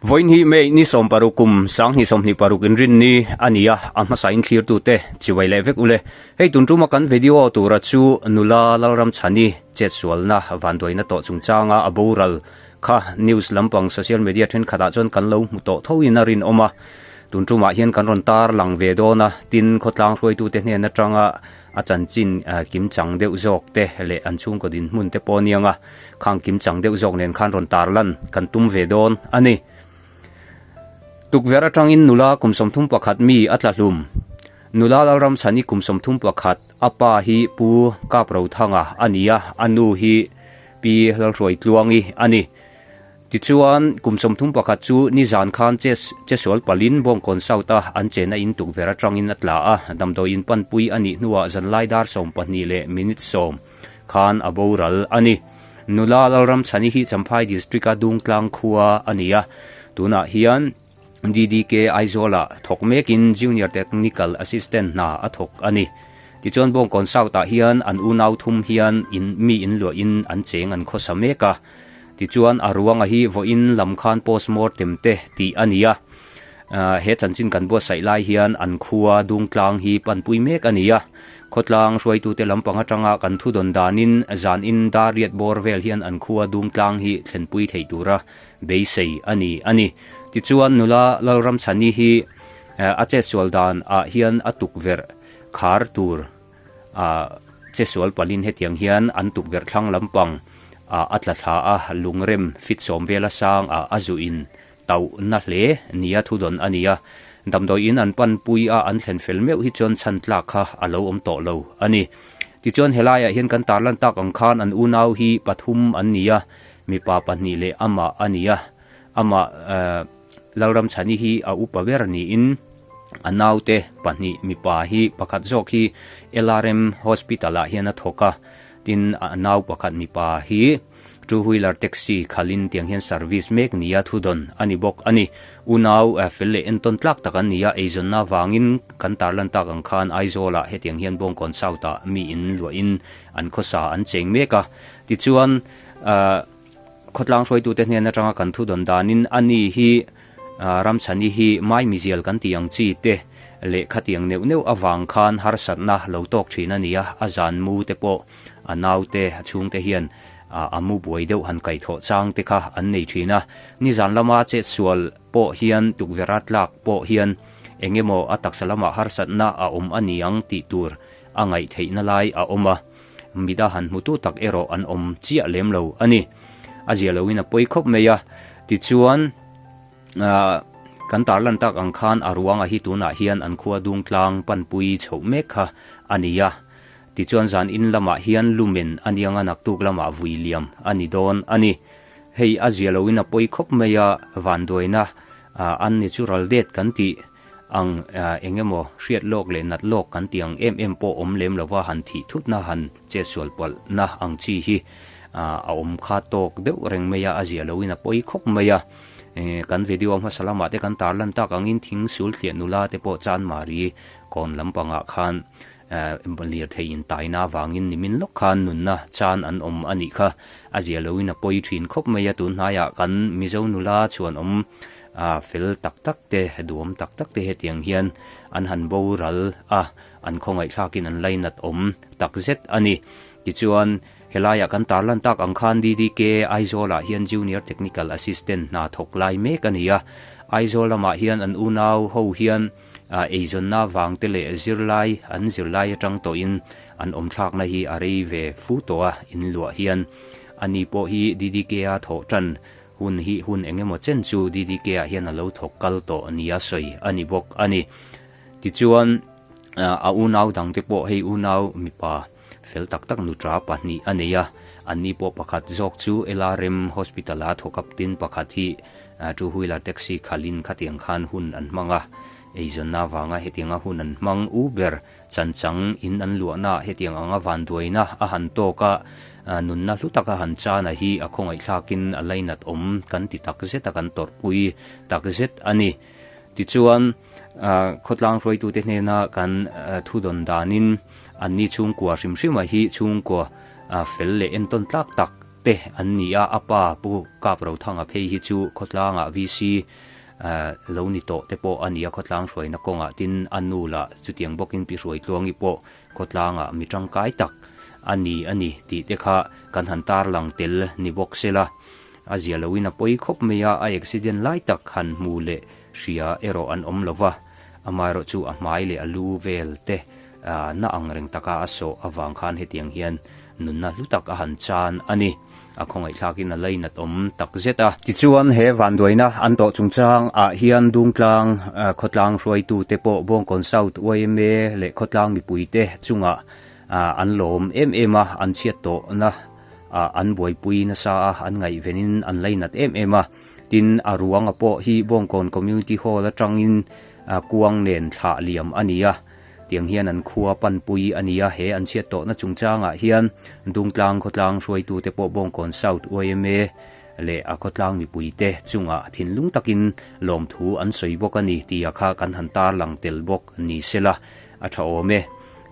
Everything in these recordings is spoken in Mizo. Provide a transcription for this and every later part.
Vawiin hi May ni 16 kum 2026 inrinni a ni a, a hmasa in thlirtute chibai leh vek ule. Hei tun tuma kan video tura chu nula Lalramchhani chetsualna vanduaina tawh chungchanga a boral kha news lampang social media thenkhatah chuan kan lo hmu tawh thoin a rinawm a. Tun tumah hian kan rawn tar lang ve dawn a, tin khawtlang hruaitute hnen atanga a chanchin kim chang deuh zawk te leh an chhungkaw dinhmun te pawh aniang a, khang kim chang deuh zawk nen khan rawn tar lan kan tum ve dawn a ni. Tukverh atangin nula kum 31 mi a tla hlum. Nula Lalramchhani kum 31, a pa hi Pu Kaprothanga a ni a, a nu hi Pi Lalhruaitluangi a ni. Tichuan, kum 31 chu nizan khan che chesual palin Bawngkawn South-a an chena in tukverh atangin a tla a, damdawiin panpui a nih hnuah zanlai dar 12 leh minute 10 khan a boral a ni. Nula Lalramchhani hi Champhai District-a Dungtlang khua a ni a, tunah hian DDK Aizawl-ah thawk mekin Junior Technical Assistant hna a thawk a ni. Tichuan Bawngkawn South-ah hian an unau thum hian in mi inluahin an cheng an khawsa mek a. Tichuan a ruanga hi vawiin lam khan postmortem te tih a ni a. He chanchin kan buatsaih lai hian an khua Dungtlang hi panpui mek a ni a. Khawtlang hruaitute lampang atanga kan thudawn danin zanin dar riat bawr vel hian an khua Dungtlang hi thlenpui thei tura beisei a ni a ni. Tichuan nula Lalramchhani hi a chetsual dan ah hian a tukverh khar tur ah chetsual palin hetiang hian an tukverh thlang lampang ah a tla thla a, lungrem fit sawm vela sang ah a zuh in tauh na hle nia thudawn a ni a. Damdawiin an panpui a an thlen fel meuh hi chuan chhan tlak kha a lo awm tawh lo a ni. Tichuan helaiah hian kan tarlan tak ang khan an unau hi pathum an ni a, Mipa pahnih leh amah a ni a, amah Lalramchhani hi a upa ber niin a naute pahnih mipa hi pakhat zawk hi LRM Hospital ah hian a thawk a, tin a nau pakhat mipa hi two wheeler taxi khalin tiang hian service mek nia thudawn a ni bawk a ni. Unau fel leh entawn tlak tak an ni a, eizawnna avangin kan tarlan tak ang khan Aizawl ah hetiang hian Bawngkawn South ah mi in luahin an khawsa an cheng mek a, tichuan Ahh khawtlang hruaitute hnen atanga kan thu dawn danin a ni hi ahh Ramchhani hi maimizial kan tih ang chi te leh khatiang neuh neuh avang khan harsatna lo tawk thin a ni a, a zan mu te pawh a naute a chhungte hian ahh a mu buai deuh han kaihthawh chang te kha an nei thin a, nizan lama chetsual pawh hian tukverh a tlak pawh hian eng emaw a taksa lamah harsatna a awm a ni ang tih tur a ngaih theihna lai a awm a. Mida han hmutu tak erawh an awm chiah lem lo a ni. A zia loin a pawi khawp mai a, tichuan ahh kan tarlan tak ang khan a ruanga hi tunah hian an khua Dungtlang panpui chhoh mek kha a ni a. Tichuan zan in lamah hian lumen a nianga naktuk lamah vui liam a ni dawn a ni. Hei a zia loin a pawi khawp mai a, vanduaina ahh unnatural death kan tih Ang eng emaw hriat lawk leh nat lawk kan tih ang em em pawh awm lem lova han thih thutna han chetsual palhna ang chi hi a awm kha tawk deuh reng mai a, a zia loin a pawi khawp mai a. Kan video hmasa lamah te kan tarlan tak angin thing sul thliah nula te pawh Chanmari kawn lampangah khan lirthei intaina avangin nimin lawk khan nunna chan an awm a nih kha. A zia loin a pawi thin khawp mai a, tun hnaiah kan Mizo nula chhuan awm A fel tak tak te, duam tak tak te hetiang hian an han boral a, an khawngaihthlakin an lainat awm tak zet a ni. Tichuan, helaiah kan tarlan tak ang khan DDK Aizawlah hian Junior Technical Assistant hna thawk lai mek a ni a. Aizawl lamah hian an unau ho hian eizawnna vang te leh zirlai an zirlai atang tawhin an awmthlakna hi a rei ve fu tawh a, inluah hian ani pawh hi DDK-a thawh tan Hun hi hun eng emaw chen chu DDK ah hian a lo thawk kal tawh nia sawi a ni bawk a ni. Tichuan a unau dangte pawh hei unau mipa fel tak tak nutra pahnih a nei a, anni pawh pakhat zawk chu LRM Hospital a thawk a tin pakhat hi two wheeler taxi khalhin khatiang khan hun an hmang a, eizawnna avanga hetianga hun an hmang u ber Chanchang in an luahna hetiang anga vanduaina a han tawk a, nunna hlu taka han chana hi a khawngaihthlakin a lainat awm kan ti tak zet a, kan tawrhpui tak zet a ni. Tichuan, khawtlang hruaitute hnena kan thudawn danin anni chhungkua hrim hrima hi chhungkua fel leh entawn tlak tak te. te an ni a, a pa Pu Kaprothanga phei hi chu khawtlangah VC lo ni tawh te pawh a ni a, khawtlang hruaina kawngah tin a nu lah chutiang bawkin Pi Hruaitluangi pawh khawtlangah mi tangkai tak a ni a ni tih te kha kan han tarlang tel ni bawk sela, a zia loin a pawi khawp mai a, a accident lai tak han hmu leh hria erawh an awm lo va, amaherawh chu a hmai leh a lu vel te na ang reng taka a sawh avang khan hetiang hian nunna hlu tak a han chan a ni. A khawngaihthlakin a lainat awm tak zet a. Tichuan he vanduaina an tawh chungchang ah hian Dungtlang khawtlang hruaitute pawh Bawngkawn South yma leh khawtlang mipuite chungah an lawm em em a, an chhiat tawhna ah an buaipui nasa a, an ngaihvenin an lainat em em a. Tin, a ruanga pawh hi Bawngkawn Community Hall atangin kuang nen thlah liam a ni a. Tiang hian an khua panpui a ni a, he an chhiat tawhna chungchangah hian Dungtlang khawtlang hruaitute pawh Bawngkawn South yma leh a khawtlang mipuite chungah thinlung takin lawmthu an sawi bawk a ni tih a kha kan han tarlang tel bawk ni sela a tha awm e.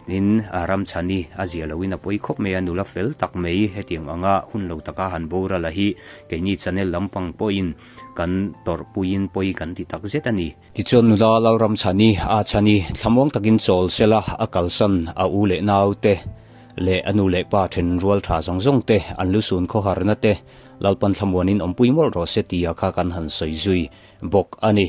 Tin, Ramchhani a zia loin a pawi khawp mai a, nula fel tak mai hetiang anga hun lo taka han boral a hi keini channel lampang pawhin kan tawrhpuiin pawi kan ti tak zet a ni. Tichuan nula Lalramchhani a chhani thlamuang takin chawl sela a kalsan a u leh nau te leh a nu leh pa then rual tha zawng zawng te an lusun khawharna te Lalpan thlamuanin awmpui mawlh rawh se tia kha kan han sawi zui bawk a ni.